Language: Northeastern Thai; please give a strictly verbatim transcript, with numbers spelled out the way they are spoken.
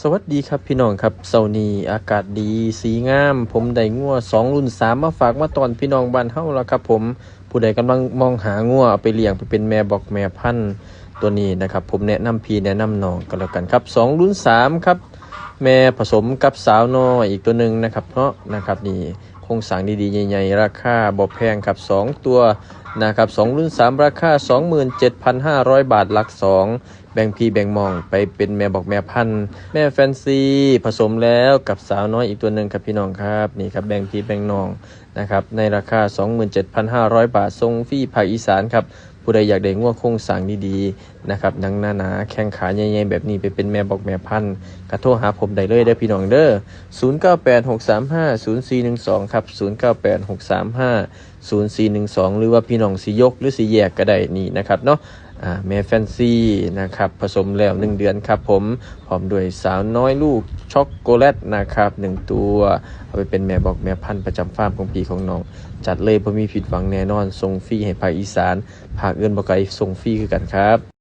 สวัสดีครับพี่น้องครับ เช้านี้อากาศดี สีงาม ผมได้งัวสองรุ่นสามมาฝากมาต้อนพี่น้องบ้านเฮาแล้วครับผม ผู้ใดกำลังมองหางัวเอาไปเลี้ยงไปเป็นแม่บอกแม่พันธุ์ตัวนี้นะครับ ผมแนะนำพี่แนะนำน้องก็แล้วกันครับ สองรุ่นสามครับ แม่ผสมกับสาวน้อยอีกตัวหนึ่งนะครับเนาะ นะครับ นี่โครงสร้างดีๆใหญ่ๆ ราคาบ่แพงครับ สองตัวนะครับ สองรุ่นสาม ราคา สองหมื่นเจ็ดพันห้าร้อยบาท หลักสอง แบ่งพี่แบ่งน้องไปเป็นแม่บอกแม่พันธุ์ แม่แฟนซีผสมแล้วกับสาวน้อยอีกตัวหนึ่งครับพี่น้องครับ นี่ครับ แบ่งพี่แบ่งน้องนะครับ ในราคา สองหมื่นเจ็ดพันห้าร้อยบาท ส่งฟรีภาคอีสานครับ ผู้ใดอยากได้งัวโครงสร้างดีๆนะครับ หนังหนาๆ แข้งขาใหญ่ๆแบบนี้ไปเป็นแม่บอกแม่พันธุ์ ก็โทรหาผมได้เลยเด้อพี่น้องเด้อ ศูนย์เก้าแปด หกสามห้า ศูนย์สี่หนึ่งสอง ครับ ศูนย์เก้าแปด หกสามห้า ศูนย์สี่หนึ่งสอง หรือว่าพี่น้องสิยกหรือสิแยกก็ได้นี่นะครับเนาะ อ่า แม่แฟนซีนะครับ ผสมแล้วหนึ่งเดือนครับผม พร้อมด้วยสาวน้อยลูกช็อกโกแลตนะครับ หนึ่งตัว เอาไปเป็นแม่บอกแม่พันธุ์ประจำฟาร์มของพี่ของน้อง จัดเลยบ่มีผิดหวังแน่นอน ส่งฟรีให้ภาคอีสาน ภาคอื่นบ่ไกล ส่งฟรีคือกันครับ